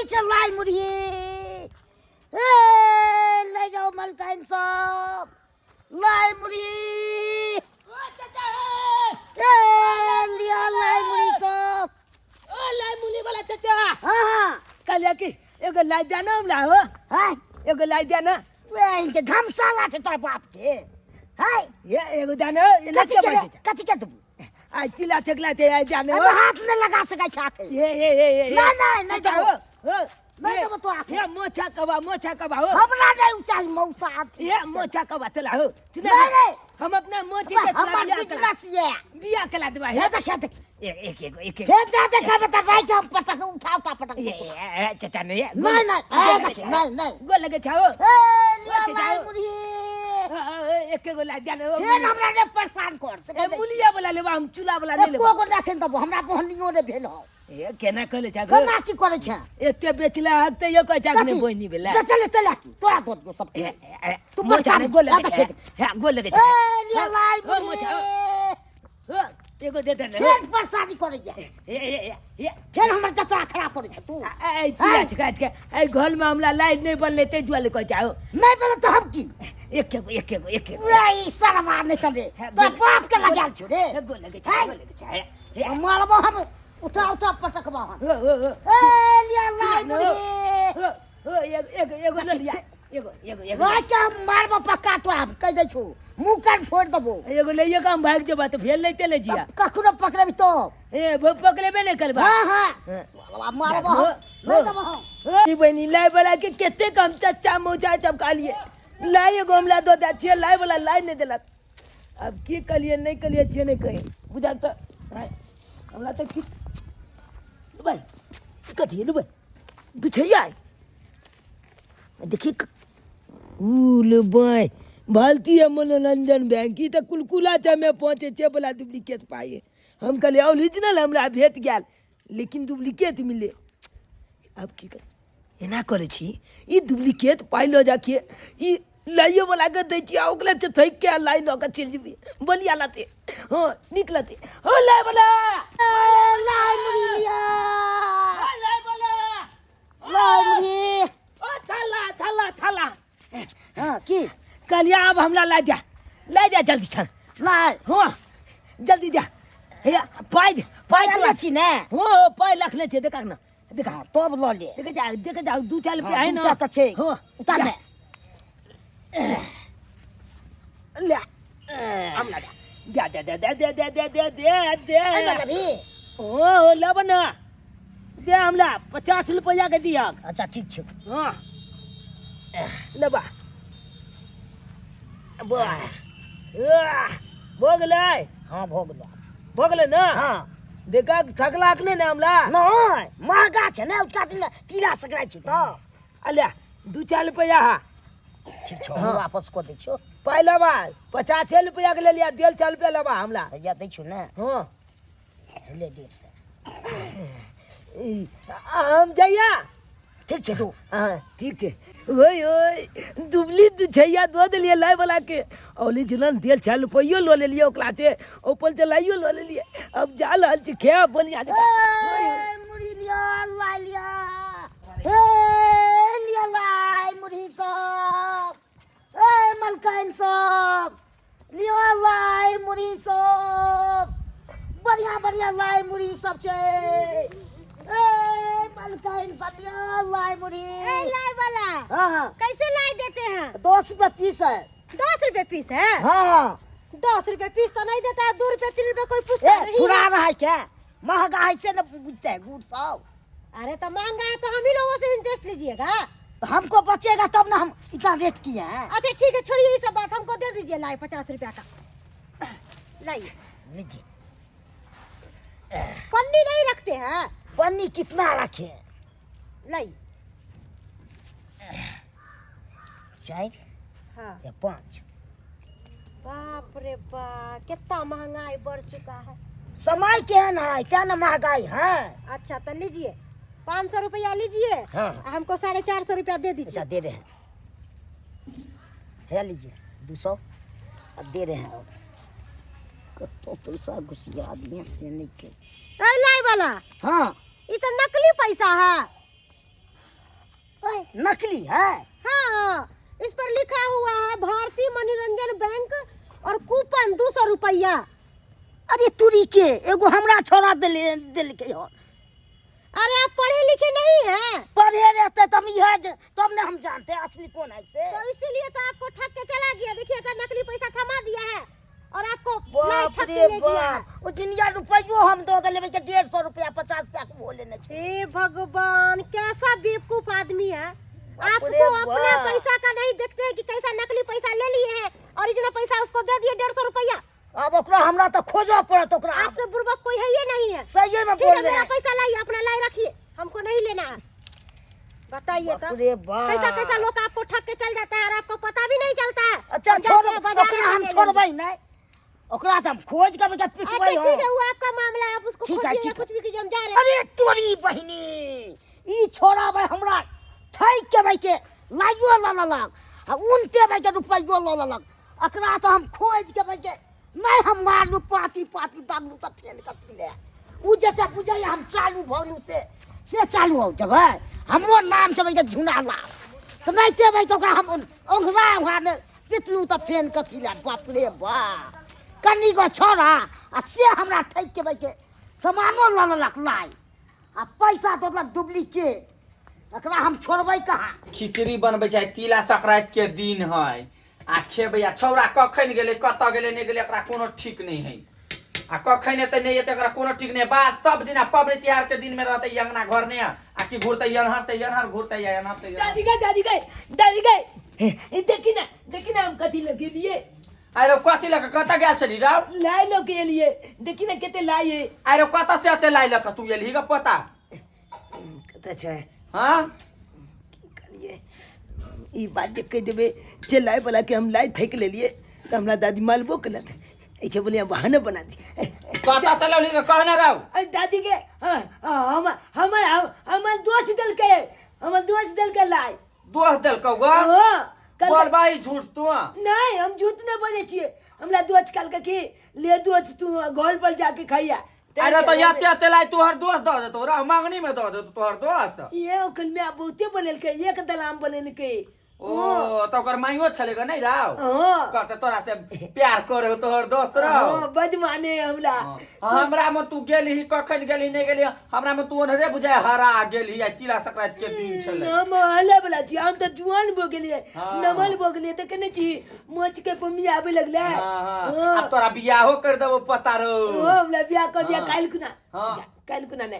छै लाइ मुरही। ए ले जाओ मलकाइन सब लाइ मुरही। ओ चाचा ए। ए लिया लाइ मुरही सब। ओ लाई मुली वाला चाचा। हाँ हाँ। कहलियै कि एगो लाई दिया ना हमरा हो। हाँ। एगो लाई दिया ना। वे इनके धमशाला छै तोरा बाप के। हाय। ये एगो दिया ना ये कथी के के बात छै? कथी के देबू? आ तिला चकला ते आई दिया ना। अबे हाथ नहीं लगा सकै छै आखे। ये ये ये ये नहीं, नहीं, नहीं चाचा, देबो। हो, हो। नहीं ये, देबो तो आखे। ये मोछा कबा, मोछा कबा हो। हमरा नहीं चाही मौसा आथे। ये मोछा कबा चला हो। चला नहीं, हो। नहीं। हम अपना मोची के हमर चला बिया कला। बिजनेस ये। बिया कला देबा हे देख, हे देख। एक एक एक एक एक। फेर जा देखा बता भाई के हम पटक उठा उठा पटक। ये, ये, ये, चाचा नहीं, ये। नहीं, नहीं, गोल हे लगे देख, छा। नहीं, नहीं। गोल लगे छा हो। ए, लिया चाचा, लाइ हो। मुरही। हाँ, हाँ, एक एगो ला दिया ना, ओ, फेर हमरा ने परेशान कर सकै ए, नहीं। मुलिया वाला लेबा, हम चूल्हा वाला नहीं एको लेबा। गो राखन देबो, हमरा बहनियो ने भेल हो। ए, केना कहले छा गो? केना की करै छै? एते बेचला हक तऽ यो कहै छा कि नहि कथी? बहिनी भेला। बेचले ते लाकी, तोरा दऽ देबो सबके। ए, ए, ए, तू मोछा परेशान नहि, गोल लगे जा छै। देख। हे, गोल लगे छै। ए, लिया लाइ हो, मोछा, हो। मुरही। हो, एगो दे दे ने। फेर परेशानी करैया। ए, ए, ए, ए। फेर हमर जतरा खराब करै छै तू। ए, ए, पिया छै, काटि के। ए, घरमे हमरा लाइट नहि बनलै, ताहि दुआरे कहै छै, हो। नहि बनल तऽ हम की? एक एगो, एक एगो, एक एगो। ए, ई सरवा नहि करे। हे, तोरा गोल- बाप के लगायल छौ रे। हे, गोल लगे छै, हे। गोल लगे छै। हे, हे। मारबो हम, उठा उठा पटकबो हम। हो, हो, हो। ए, लिया लाइ हो, मुरही। हो, हो, एगो, एगो, एगो लऽ लिया। एगो, एगो, एगो। राय के हम मारबो पक्का तो हम कहि दै छौ, मुँह कान फोड़ि देबो। एगो लइए के हम भागि जेबा तऽ फेर लैते ले जिया। तब कखनो पकड़ेबी तो। ए, पकड़ेबे नहि करबा। हाँ, हाँ। हाँ। साला, मारबो हम, हो, नहि हो। देबो हम। हो। ई बहिनी, लाइ वाला के कते कम चच्चा मौचा चपका लिए। लाइ एगो हमरा दऽ दै छियै, लाइ वाला लाइ नहि देलक। आब की कहलियै नहि कहलियै से नहि कही। बुझा तऽ, आँय, हमरा तऽ की लुबै, कथी लुबै? दू छैया। देखी ऊ लुबै, भारतीय मनोरंजन बैंक, ई तऽ कुलकुला छै में पहुँचे छै बला डुप्लीकेट पाइ। हम कहलियै ओरिजिनल हमरा भेट गेल, लेकिन डुप्लीकेट मिले। आब की कर, एना करै छी, ई डुप्लीकेट पाइ लऽ जाके ई लाइयो वाला के दै छी आ ओकरे से थकि के लाइ लऽ के चलि जेबै। बलिया लाते, हँ नीक लाते। हँ लाइ वाला, ए, लाइ मुरही लिअ। हँ, लाइ वाला। लाइ मुरही। ओ थाला, थाला, थाला। हाँ की? कहलियै आब हमरा लाइ दिया, लाइ दिया जल्दी छल। लाइ। हँ जल्दी दिया। हे पाइ दे, पाइ पाइ तोरा। लै छी ने? हँ, पाइ रखने छियै, देखा ने, देखा। हाँ, तब लऽ ले। देखे जा, देखे जा, दू चार रुपया हाँ, है दू ना। सए तऽ छै। हाँ, उतार ले। ने। ले, हमरा दे, दे, दे, दे, दे, दे, दे, दे, दे, दे। एहिमे देबही? ओ, लेब ना। दे हमरा 50 रुपया के दिहक। अच्छा ठीक छै। हाँ। लेबा। वाह। आह, भऽ गेलै? हाँ, भऽ गेलै। भऽ गेलै ना? हाँ। देखा, थकलाक नहि ने हमरा? नहि, महगा छै ने, उसका दिन तीला सकराइ छै तऽ। अले, दू चार रुपया हा। ठीक छौ, हम वापस कऽ दै छियौ। पाइ लेबा, 50 रुपया के लेलियै, देल 4 रुपया लेबा हमरा। हैया दै छियौ ने। हाँ। ले 150। ई, हम जइया? ठीक छै तू। हाँ, ठीक छै। ओए ओए, दुबली दू छैया दऽ देलियै लाइ वाला के। ओरिजिनल देल 4 रुपैयो लऽ लेलियै ओकरा से, ऊपर से लाइयो लऽ लेलियै। अब जा रहल छी खायब बढ़िआँ जकाँ। ए, मुरही लिअ, लाइ लिअ। ए, लिअ लाइ मुरही सब। ए, मलकाइन सब। लिअ लाइ मुरही सब। बढ़िया बढ़िया लाइ मुरही सब छै। ए, मलकाइन सब लिअ लाइ मुरही। ए, लाइ वाला। हाँ, हाँ। कैसे लाइ देते हैं? 10 रुपया पीस है। 10 रुपये पीस है? हाँ, हाँ। 10 रुपये पीस तो नहीं देता है, 2 रुपये 3 रुपये कोई पूछता ए, नहीं। थुरा रहा है क्या? महंगा है से न पूछते हैं गुड़ सब। अरे तो महंगा है तो हम ही लोगों से इंटरेस्ट लीजिएगा। तो हमको बचेगा तब ना हम इतना रेट किए हैं। अच्छा ठीक है, छोड़िए ये सब बात, हमको दे दीजिए लाइए 50 रुपया का। लाइए। लीजिए। पन्नी नहीं रखते हैं? पन्नी कितना रखे? लाइए। 4 हाँ। या 5। बाप रे बाप, कितना महंगाई बढ़ चुका है। समय केहन है, क्या ना महंगाई है। अच्छा तो लीजिए 500 रुपया लीजिए। हाँ। हमको 450 रुपया दे दीजिए। अच्छा दे रहे हैं, है लीजिए 200 अब दे रहे हैं। और कतो पैसा घुसिया दिए से नहीं के। ए, लाई वाला। हाँ। ये तो नकली पैसा है। ओए, नकली है। हाँ, इस पर लिखा हुआ है भारतीय मनोरंजन बैंक और कूपन 200 रुपया। अरे तुरी के एगो हमरा छोड़ा देले देलकै हन। अरे आप पढ़े लिखे नहीं हैं। पढ़े रहते तब यह तब ने हम जानते असली कौन है से। तो इसीलिए तो आपको ठग के चला गया। देखिए तो नकली पैसा थमा दिया है और आपको लाई बाप ठग रे के ले गया है। बाप, ओ जिनिया रुपयो हम दऽ देले के 150 रुपया 50 रुपया के वो लेने छै। हे भगवान, कैसा बेवकूफ आदमी है। बाप रे आपको अपना बाप। पैसा का नहीं देखते हैं कि कैसा नकली पैसा ले लिए हैं और इतना पैसा उसको दे दिए 150 रुपया। अब ओकरा हमरा तऽ खोजऽ पड़त ओकरा। आपसे बुर्बक कोई है ये नहीं है। सही में ठीक है, बोल रहे मेरा हैं। पैसा लाइए, अपना लाई रखिए, हमको नहीं लेना है। बताइए बाप तो रे बाप। कैसा कैसा लोग आपको ठग के चल जाता है और आपको पता भी नहीं चलता है। अच्छा हम जाते छोड़, हैं बाजार ओकरा में हम ले लेंगे। छोड़बै नहीं, ओकरा तऽ हम खोज के बेटा अच्छा पिटबै ठीक है, हम। वो आपका मामला है, आप उसको ठीक है, खोजिए या ठीक है। कुछ भी कीजिए, हम जा रहे हैं। अरे तोरी बहिनी, ई छोड़ाबै हमरा ठकि के भाई के लाइयो लऽ लेलक आ उनटे भाई के रुपैयो लऽ लेलक। एकरा तऽ हम खोजि के भाई के नहि हम मारलू पाती पाती दागलू तऽ फेन कथी ले उ जते बुझैया हम चालू भऽ गेलू से चालू हो जेबै। हमरो नाम छै भाई के झुना लाल, तऽ नहि ते भाई के ओकरा हम ओंघरा ओंघरा नहि पिटलू तऽ फेन कथी ले। बाप रे बाप, कनी गो छोड़ा आ से हमरा ठकि के भाई के सामानो लऽ लेलक लाइ आ पैसा दऽ देलक डुप्लीकेट। एकरा हम छोड़बै कहाँ? खिचड़ी बनबै छै, तिला संक्रांति के दिन है आ खेबै। आ छौड़ा कखन गेलै, कतऽ गेलै, नहि गेलै, एकरा कोनो ठीक नहि है। आ कखन एतै नहि एतै एकरा कोनो ठीक नहि। बात सब दिन आ पबनी तिहार के दिन में रहतै ई अंगना घर नहि आ कि घुरतै एन्हर से एन्हर, घुरतै एन्हर से एन्हर। दादी गए, दादी गए, दादी गए, देखी ना, देखी ना हम कथी लगे लिए। अरे कथी लऽ कऽ कतऽ गेल छली रौ? लाइ लऽ के एलियै, देखी ना कते लाइ है। अरे कतऽ से एते लाइ लऽ कऽ तू एलही गऽ पोता? कतऽ छै? हाँ? की करियै, ई बात जे कहि देबै जे लाइ वाला के हम लाइ थाकि लेलियै तऽ हमरा दादी मालबो केलथि। एहि बोलिए बहाना बना दी। कतऽ से लौली के कहने रहो? अरे दादी के, हाँ, हाँ, हम, हम, हम, हमर दोस्त देलकै, हमर दोस्त देलकै लाइ। दोस्त देलकौ गो? हाँ, कल बोल भाई झूठ तू। नहीं, हम झूठ नहीं बोले छियै। हमरा दोस्त कहलकै कि ले दोस्त तू घर पर जाके खैया। अरे तो एते एते लाइ तोहर दोस्त दऽ देतौ रह, मंगनी में दऽ देतौ तोहर दोस्त। ये ओकर माय बहुते बनेलकै, एक दलाम बनेलकै। ओ तऽ ओकर माइयो छलै ग नहि रौ? हाँ। कहतै तोरा से प्यार करे तोहर दोस्त रौ। हाँ, बड माने हमरा। हाँ, हमरा में तू गेलही कखन गेलही नहि गेलही, हमरा में तू ओनहरे बुझाय हरा गेलही। आइ तिला संक्रांति के दिन छलै। हम हले वाला छी, हम तऽ जुआन भऽ गेलियै, हाँ। नमल भऽ गेलियै, देखै नहि छी मोच के पम्मी आबे लगलै। हाँ, हाँ। हाँ। आब तोरा बियाहो कर देबो पता रौ। हाँ, हमरा बियाह कर दिया हाँ। काल्हि खुना। हाँ। काल्हि खुना नहि।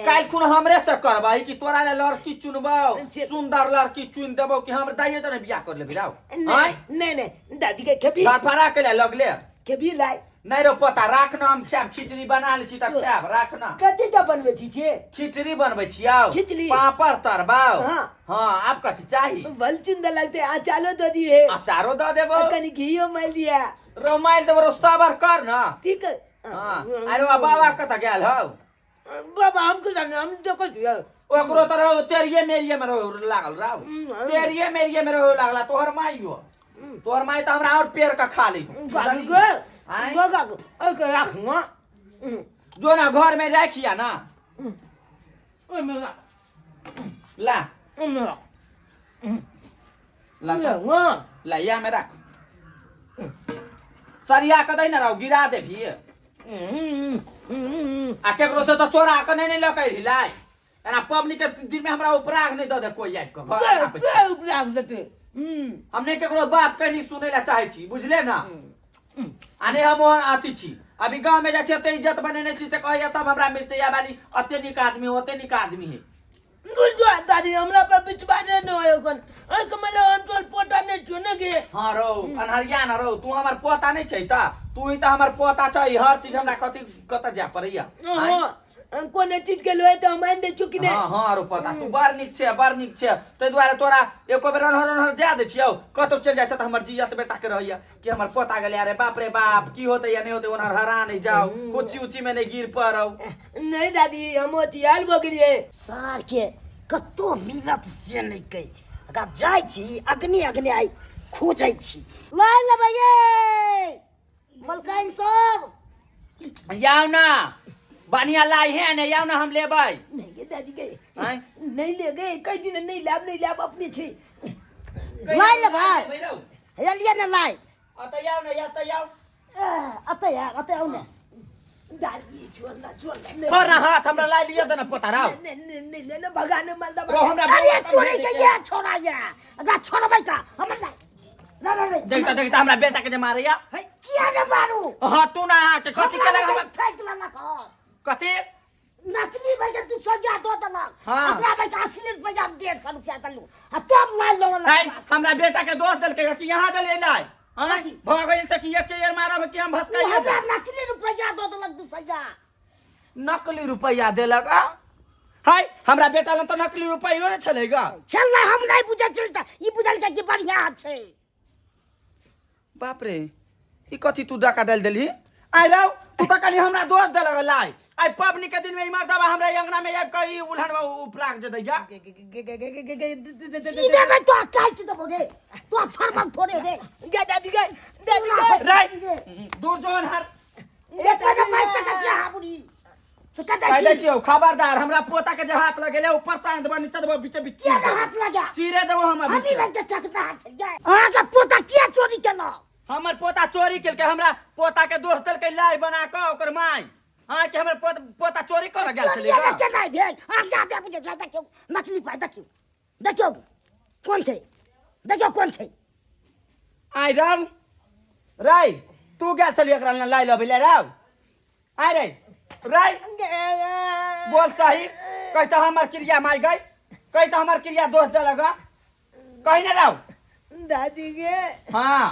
काल्हि खुन हमरे से करबही कि तोरा ले लड़की चुनबौ? सुंदर लड़की चुन देबौ कि हमर दाइये जने बियाह कर लेबही रौ? नहीं नहीं नहीं, दादी के खेबी धरफड़ा के ले लगले खेबी लाइ नहीं रो पोता, राख ना, हम खायब। खिचड़ी बना ले छी तब खायब, राख ना। कथीจะबनबै छी छे? खिचड़ी बनबै छियौ। खिचड़ी? पापड़ तरबाउ। हाँ। हाँ, आब कथी चाही? बल चुंदा लगते, अचारो दऽ दिए। अचारो दऽ देबौ, कनी घियो मारि दिया। रौ मारि देबौ रौ, सबर कर ना। ठीक है। हाँ, अरे बाबा कतऽ गेल हौ? बाबा हम के जाने, हम देखै छियै। ओकरो तऽ रहो तेरिये मेरिये में रहो लागल रहो, तेरिये मेरिये में रहो लागला। तोहर माइयो, तोहर माई तऽ हमरा और पेड़ के खा ली। बाबू के आँय? बाबा के ओके राख ना, जो ना घर में राखिया ना, ओहिमे राख। ला ओहिमे राख। ला ले, हाँ। ला या में राख, सरिया के दै ना रहो, गिरा देबही। आ केकरो से तऽ चोरा के नहि लऽ के अयलही लाइ। एना पबनी के दिन में हमरा उपराग नहि दऽ दे कोई आबि कऽ घर आबि कऽ। उपराग देतै? हम नहि केकरो बात कहीं सुनै लए चाहै छी, बुझले ना? आ नहि हम ओहन अथी छी। अभी गाँव में जाइ छी, एते इज्जत बनेने छी से कहैया सब हमरा मिर्चैया वाली अते नीक आदमी हो, ओते नीक आदमी है। बुझ दादी, हमरा पर विश्वास नहि होय ओखन। ओहिके मतलब हम तोर पोता नहि छियौ ने गे? हाँ रौ अन्हरिया न रौ, तू हमर पोता नहि छै तऽ तू ही तऽ हमर पोता छै। हर चीज हमरा कथी कतऽ जाय पड़ैया? हाँ, कोनो चीज के लोहे तऽ हम आनि दै छियौ कि नहि? हाँ हाँ रौ पोता, तू बड़ नीक छै, बड़ नीक छै। ताहि दुआरे तोरा एको बेर अनहर अनहर जाय दै छियौ। कतौ चलि जाइ छै तऽ हमर जियत बेटा के रहैया कि हमर पोता गेलै। अरे बाप रे बाप, की होतै या नहि होतै, ओनहर हरा नहि जाओ, कुची उची में नहि गिर पड़ौ। नहि दादी, हम होशियार भऽ गेलियै। सार के कतौ मिलत से नहि कहि, अगर जाइ छी अग्नि अग्नि आइ खोजै छी। लऽ लेबै ये मलकाइन सब। जाउ ना बढ़िया लाई है ने आउ ना हम लेबै। नहीं गे दादी गे। आँय? नहीं ले गए कई दिन नहीं लाब नहीं लाब अपने छे। लाइ लेबै? हे लिअ ने लाइ। अतऽ आउ ने, अतऽ आउ। अतऽ आउ, अतऽ आउ ने। दादी छोड़ना छोड़ना। छोड़ ना हाथ हमरा लाई लिअ दे ना पोता राव। नहीं नहीं नहीं ले ना भगाने मालदा। रो हमरा। अरे तोरे के ये छोड़ा ये अगर छोड़बै का हमर लाइ ना ना नहीं। देखता देखता हमरा बेटा के जे मारैया। है किया ने मारू? हटू ना अहाँ के कथी केलक हमरा? फेंक लेलक हँ। कथी? नकली भाई के तू सजा दो देलक। हाँ। अपना भाई के असली रुपया हम 150 रुपया देलू आ तब लाइ लो। है हमरा बेटा के दोष देलकै कि यहाँ देलियै लाइ। आँय भऽ गेल से कि एक के मारब कि हम भसकाइए हमरा देब। नकली रुपया दो देलक दू सजा। नकली रुपया देलक आ? हाय हमरा बेटा लग तऽ नकली रुपैयो ने छलै गा। चल ना हम नहीं बुझल छल त ई बुझल के कि बढ़िया छै। बाप रे ई कथी तू डाका डालि देलही? आइ रौ तू तऽ कहली हमरा दोष देलक लाइ। आइ पबनी के दिन में ई मर्दबा हमरा अंगना में आबि कऽ ई उल्हन में उपराग जे दैया। सीधे में तो काट देबो रे तो छोड़बक थोड़े रे। गे दादी गे दादी गे। राय दूर जोन हर। एक महीना पैसा का चाह बुढ़ी से कदै कहि दै छी छियौ खबरदार हमरा पोता के जे हाथ लगेले ऊपर तान देबो नीचा देबो बीचे बीच किया ने हाथ लगा? चीरे देबो हम अभी। हमी लग के टकना हाथ छै जाय। अहाँ के पोता किया चोरी केलक? हमर पोता चोरी केलकै हमरा पोता के दोष देलकै लाइ बना कऽ ओकर माय। अहाँ के हमर पोता चोरी करऽ गेल छलै चोरी गा। केना भेल? अहाँ जा दे बुझे छै देखियौ नकली पाइ देखियौ देखियौ कोन छै देखियौ कोन छै। आइ राव राय तू गेल छली एकरा लग लाइ लबै ले राव। आइ रे राय बोल सही कहि तऽ हमर क्रिया माय गई कहि तऽ हमर क्रिया दोष देलक कहि ने राव। दादी गे। हाँ।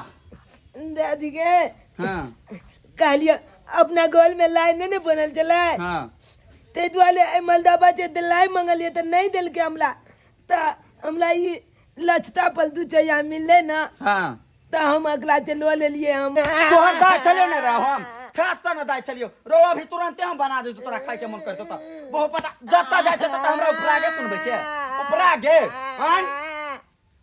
दादी गे। हाँ। कहलिए अपना गोल में लाइ नहीं ने बनल छलै। हाँ। ताहि दुआरे एहि मलदबा जे लाइ मंगलियै तऽ नहीं देलकै हमरा तऽ हमरा ई लचता पर दू चैया मिललै ना। हाँ। तऽ हम अगला से लऽ लेलियै हम। तोहर दाय छलियौ ने रे हम ठेस से ने दाय छलियौ रो अभी तुरंते हम बना दै तोरा खाय के मन करतौ तऽ बहु पता जतऽ जाइ छै ततऽ हमरा उपरागे सुनबै छै उपरागे। आँय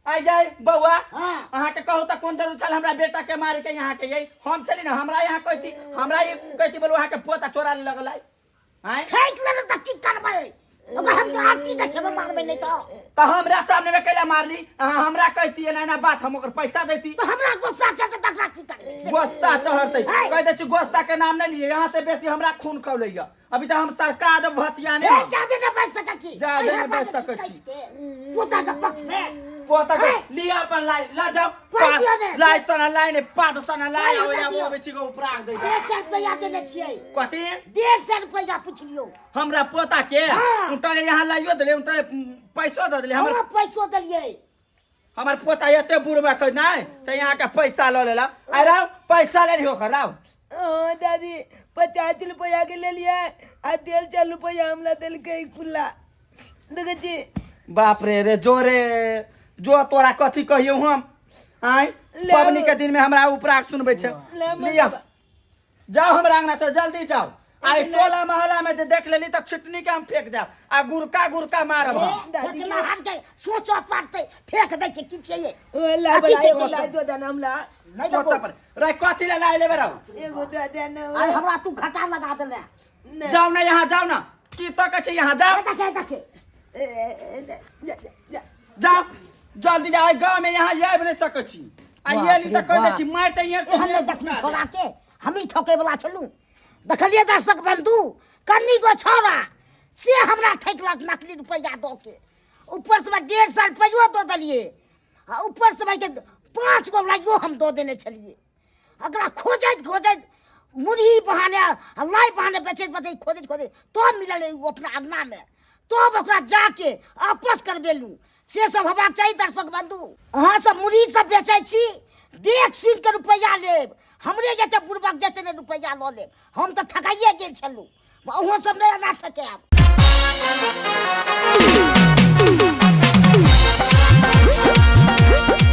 आइ जाय बौआ। हाँ। अहाँ के कहू तऽ कोन जरूर छल हमरा बेटा के मारे के यहाँ के यही हम छली ने हमरा यहाँ कहती हमरा ई कहती बोलू अहाँ के पोता चोरा लगल आँय। ठेक लेलक तऽ की करबै? ओकर हम तऽ आरती देखेबै मारबै नहि तऽ। तऽ हमरा सामने में कैला मारली? अहाँ हमरा कहती एना एना बात हम ओकर पैसा देती। तऽ हमरा गुस्सा चढ़तै तकरा की करबै? गुस्सा चढ़तै है। कहि दै छी गुस्सा के नाम नहि लियै यहाँ से बेसी हमरा खून खौलैया अभी तऽ हम सरकार दे भतिया ने। हे, जादे नहि बाजि सकै छी। जादे नहि एहिना बाजि बाजै सकै छी, छी। कैसके? पोता के पक्ष में। पोता के है। लिअ अपन लाइ ल जाउ। पाइ दिअ ने। लाइ सना लाइ ने पाद सना लाइ पाइ आबै हमरा आबै दिअ। आबै छी गो उपराग दै। 150 रुपया देने छियै। कथी? 150 रुपया पुछलियौ। हमरा पोता के? हाँ। उतरे यहाँ लाइयो देले उतरे पैसो दऽ देले हमर। हमरा पैसो देलियै। हमर पोता एते बुढ़बा के नहि से यहाँ के पैसा लऽ लेलक। आइ राव पैसा ले लियो ओकर राव। हाँ दादी 50 रुपया के लेलियै आ 150 रुपया हमरा देलकै खुला। देखै छी। बाप रे रे जो रे जो तोरा कथी कहियौ हम। आँय पबनी के दिन में हमरा उपराग सुनबै छै। लिअ जाओ हमरा अंगना से जल्दी जाओ। आइ टोला मोहल्ला में जे देख लेली तऽ छिटनी के हम फेंक देब आ गुड़का गुड़का मारब हम। दादी फेकला हार के सोचऽ पड़तै फेंक दै छै की छै ये? ओ ला अथी बला छै एगो सोचऽ। ला दो दाना हमरा। नहि देबौ। सोचऽ पड़ै रे कथी ला लाइ लेबै रौ? एगो दऽ दे ना। आइ हमरा तू घाटा लगा देले। जाओ ना यहाँ जाओ ना की तकै छै यहाँ जाओ। देखे देखे। जाओ जल्दी जाओ गाँव में यहाँ आबि नहि सकै छी। आ एली तऽ कहि दै छी मारि तऽ यहाँ से एहन नहि देखलहुँ छोड़ा के हमही ठकै वाला छलहुँ। देखलियै दर्शक बंधु कन्नी गो छौड़ा से हमरा ठकलक नकली रुपैआ दऽ के ऊपर से 150 रुपैओ दऽ देलियै आ ऊपर से भाई के 5 गो लाइयो हम दऽ देने छलियै। अकरा खोजैत खोजैत मुरही बहाने आ लाइ बहाने बेचैत बेचैत खोजैत खोजैत तब मिलल ओ अपना अङ्गनामे तब ओकरा जाके आपस करबेलहुँ। से सब हेबाक चाही दर्शक बंधु। अहाँ सब मुरही सब बेचै छी देख सुनि कऽ रुपैआ लेब हमरे जते बुड़बक जते ने रुपैआ लऽ लेब। हम तऽ ठकाइए गेल छलहुँ अहूँ सब नहि एना ठकायब।